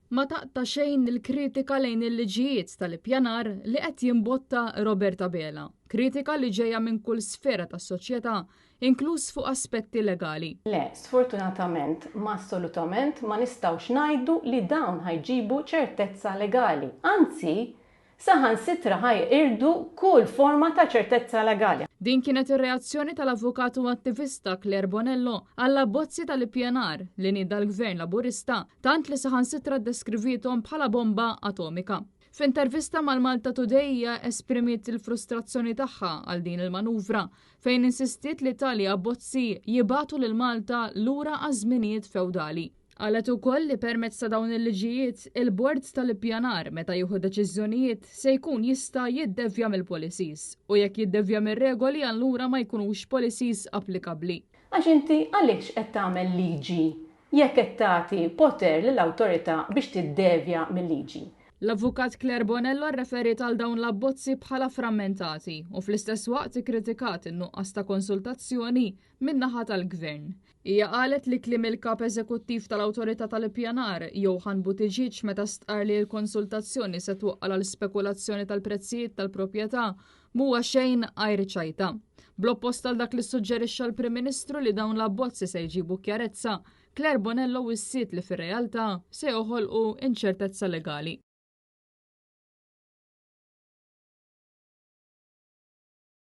Ma taqta' xejn il-kritika lejn il-liġijiet tal-ippjanar li qed jimbotta Robert Abela. Kritika li ġejja minn kull sfera tas-soċjetà, inkluż fuq aspetti legali. Le, sfortunatament, ma assolutament ma nistgħux ngħidu li dawn ħa jġibu ċertezza legali. Anzi, saħansitra ħa jeqirdu kull forma ta' ċertezza legali. Din kienet ir-reazzjoni tal-avukat u attivista Claire Bonello għall-abbozzi tal-ippjanar li nieda l-Gvern Laburista tant li saħansitra ddeskriviethom bħala bomba atomika. F'intervista mal-Malta Today hija esprimiet il-frustrazzjoni tagħha għal din il-manuvra fejn insistiet li tali abbozzi jibagħtu lil Malta lura għaż-żminijiet fewdali. Qalet ukoll li permezz ta' dawn il-liġijiet, il-Bord tal-Ippjanar meta jieħu deċiżjonijiet se jkun jista' jiddevja mill-policies u jekk jiddevja mir-regoli allura ma jkunux policies applikabbli. Għax inti għaliex qed tagħmel liġi jekk qed tagħti poter lill-awtorità biex tiddevja mil-liġi? L-Avukat Claire Bonello rreferiet għal dawn l-abbozzi bħala frammentati u fl-istess waqt ikkritikat in-nuqqas ta' konsultazzjoni min-naħa tal-Gvern. Hija qalet li kliem il-Kap Eżekuttiv tal-Awtorità tal-Ippjanar, Johann Buttigieg meta stqarr li l-konsultazzjoni se twaqqal għal spekulazzjoni tal-prezzijiet tal-proprjetà m'huwa xejn għajr ċajta. Bl-oppost għal dak li ssuġġerixxa l-Prim Ministru li dawn l-abbozzi se jġibu kjarezza, Claire Bonello wissiet li fir-realtà se joħolqu inċertezza legali.